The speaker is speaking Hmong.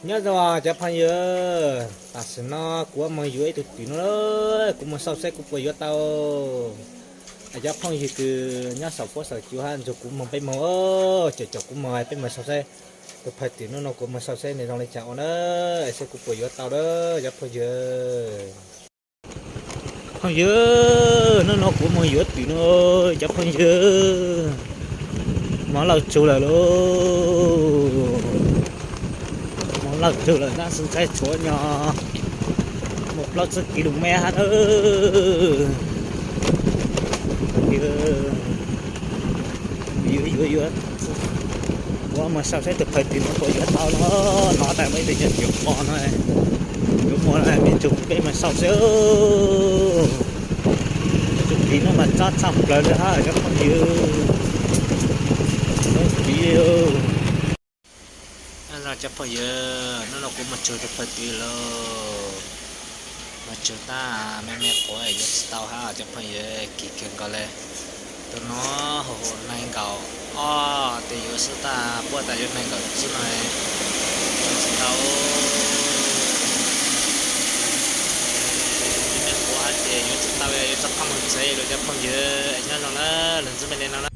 Nyob zoo cov phooj ywg, tam sim no kuv yuav mus yuav ib tug twm no, kuv mus xauj saib kuv puas yuav tau. Cov phooj ywg kws nyob saum fuab saum cua hab nrug kuv moog peb moog, caum caum kuv moog peb moog xauj saib tus phaj twm nub no kuv moog xauj saib nwg zoo le caag ua na, saib kuv puas yuav tau na cov phooj ywg. Phooj ywg, nub no kuv moog yuav twm no cov phooj ywg. Moog lawm tsug lawm lauj, moog lawm tsug lawm na, xwb ntshai tshuav nyob mus plaub tsib kis lus mev hab na. Yuav yuav yuav, kuv moog xauj saib tus phaj twm no puas yuav tau no, nov tas muaj ib tug nyuam qos no, yuav muaj me ntsis peb moog xauj saib. Tus phaj twm no mas txob tshaj plawg le hab cov phooj ywg, zoo tiv li. Cov phooj ywg, nub no kuv moog tsug tus phaj twm lawm, moog tsug tab me me quav yuav tsi tau hab cov phooj ywg, kis kawg nkaus le. Tus no hum hum nees nkaum ob tes yuav xwb, tab puab tas yuav nees nkaum xwb no, yuav tsi tau. Me me quav hab ces yuav tsi tau, yuav rov qaab moog tsev lawm cov phooj ywg, nyob zoo na, lug ntxiv me le no na.